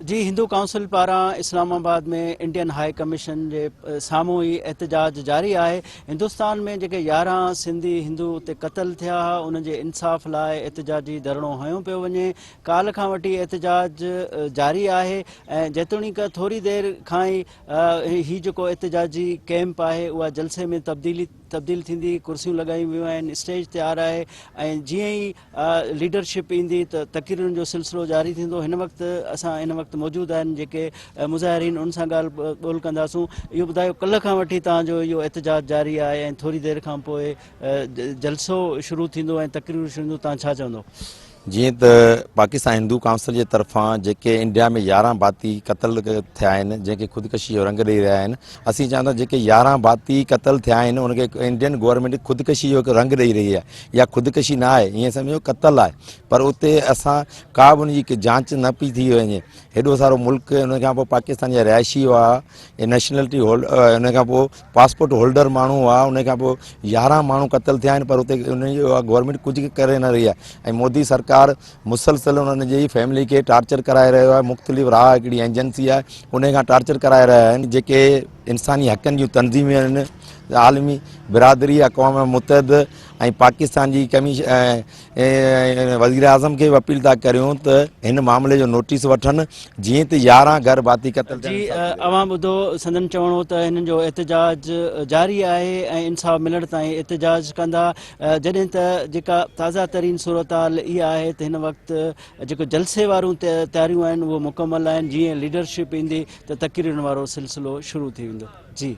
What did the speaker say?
جي هندو ڪائونسل پاران اسلام آباد ۾ انڊين هاء ڪميشن جي سامهون ئي احتجاج جاري آهي. هندستان ۾ جيڪي 11 سنڌي هندو اتي قتل ٿيا ها انهن جي انصاف لاء احتجاجي ڌرڻو هنيو پيو وڃي. ڪالهه کان وٺي احتجاج جاري آهي ۽ جيتوڻيڪ ٿوري دير کان ئي هي جيڪو احتجاجي ڪئمپ آهي اها جلسي ۾ تبديلي تبديل ٿيندي، ڪرسيون لڳايون ويون آهن، اسٽيج تيار آهي ۽ جيئن ئي ليڊرشپ ايندي ته تقريرن جو سلسلو جاري ٿيندو. هن وقت اسان هن وقت موجود آهن جيڪي مظاهرين ان سان ڳالهه ٻولهه ڪنداسون. اهو ٻڌايو ڪلهه کان وٺي توهان جو اهو احتجاج جاري آهي ۽ ٿوري دير کان پوء جلسو شروع ٿيندو ۽ تقريرون شروع ٿينديون توهان ڇا چوندو؟ جيئن ته پاڪستان هندو ڪائونسل جي طرفان جيڪي انڊيا ۾ 11 ڀاتي قتل ٿيا آهن جنهن کي خودڪشي جو رنگ ڏئي رهيا آهن اسين چاهيون ٿا جيڪي 11 ڀاتي قتل ٿيا آهن ان کي انڊين گورنمينٽ خودڪشي جو هڪ رنگ ڏئي رهي آهي يا خودڪشي نه آهي ائين سمجهو قتل آهي پر اتي اسان ڪا به ان جي جانچ نه پئي ٿي وڃي هيڏو سارو ملڪ ان کان پوء پاڪستان جا رهائشي هئا نيشنلٽي هولڊ ان کان پوء پاسپورٽ هولڊر ماڻهو هئا ان کان پوء 11 ماڻهو قتل ٿيا آهن پر اتي ان جي گورنمينٽ ڪجهه ڪري نه رهي آهي ۽ مودي سرڪار مسلسل انهن جي فيملي کي ٽارچر ڪرائي رهيو آهي مختلف راهه هڪڙي ايجنسي آهي ان کان ٽارچر ڪرائي رهيا آهن جيڪي انساني حقن جون تنظيمون آهن عالمي برادري اقوام متحده ۽ پاڪستان جي ڪميش وزير اعظم کي به اپيل ٿا ڪريون ته هن معاملي جو نوٽيس وٺن جيئن ته 11 گهر ڀاتي قتل ٿيڻ جي اوهان ٻڌو سندن چوڻ هو ته هنن جو احتجاج جاري آهي ۽ انصاف ملڻ تائين احتجاج ڪندا جڏهن ته جيڪا تازه ترين صورتحال اها آهي ته هن وقت جيڪو جلسي وارون تياريون آهن اهو مڪمل آهن جيئن ليڊرشپ ايندي ته تقريرن وارو سلسلو شروع ٿي ويندو جي.